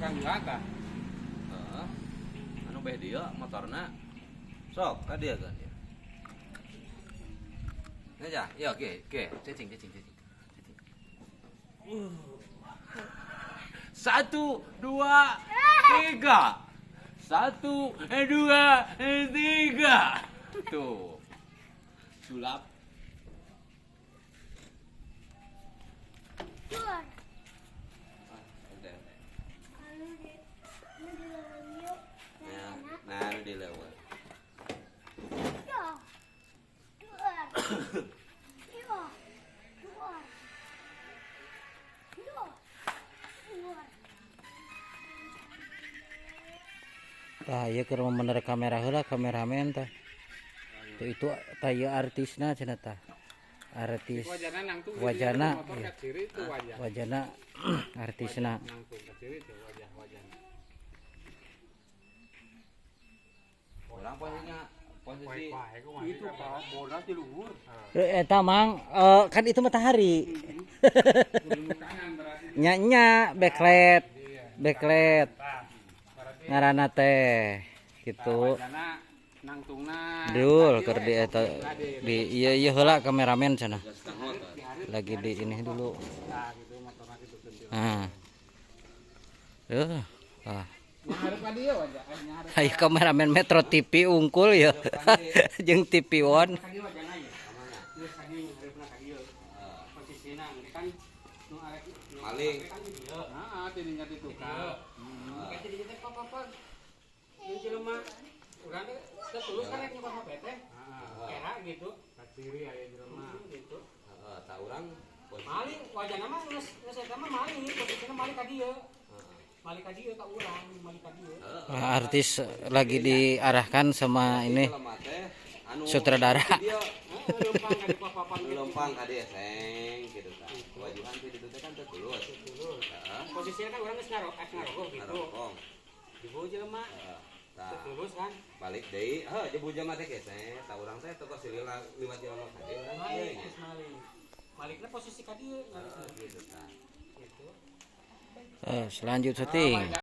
Kang Juha tah. Heeh. Anu beh dieu motorna. Sok ka dieu kan. Nah ya, ya oke, oke, cacing, cacing, cacing. 1, 2, 3. 1, 2, 3. Tuh. Sulap. Nah, di lewat. Tah ieu keur mener kamera heula kameramen tah. Tuh itu tah ieu artisna cenah tah. Artis wajana wajana artisna. Orang posisinya posisi itu Pak bola di luhur. Eta mang kan itu matahari. Nya nya backlight. Backlight. Ngaranna teh gitu. Dul keur di eta di ieu ieu heula kameramen cenah. Lagi di ini dulu. Nah. Ah. Ayo kameramen Metro TV unggul ya. Jeung TV One. Maling. Heeh, tidinya ditukar. Urang teh tulus kan rek nyoba HP teh. Era gitu. Kaciri aya jelema gitu. Heeh, tah urang maling wajahna mah geus geus eta mah maling, posisina maling ka dieu. Maling ka dieu ka urang, maling ka dieu. Artis lagi diarahkan sama ini sutradara. Lempang ka dieu seng gitu tah. Wajuhan ti ditu teh kan teu tulus. Heeh. Posisina kan urang geus ngarokok gitu. Dibawa jelema. Tah. Tulus kan. Balik deui, heuh jebu jelema teh geseng. Tah urang teh teu kos liwat jelema ka dieu urang kieu nya. Malikna posisi ka dieu gitu tah. Gitu. Selanjut syuting.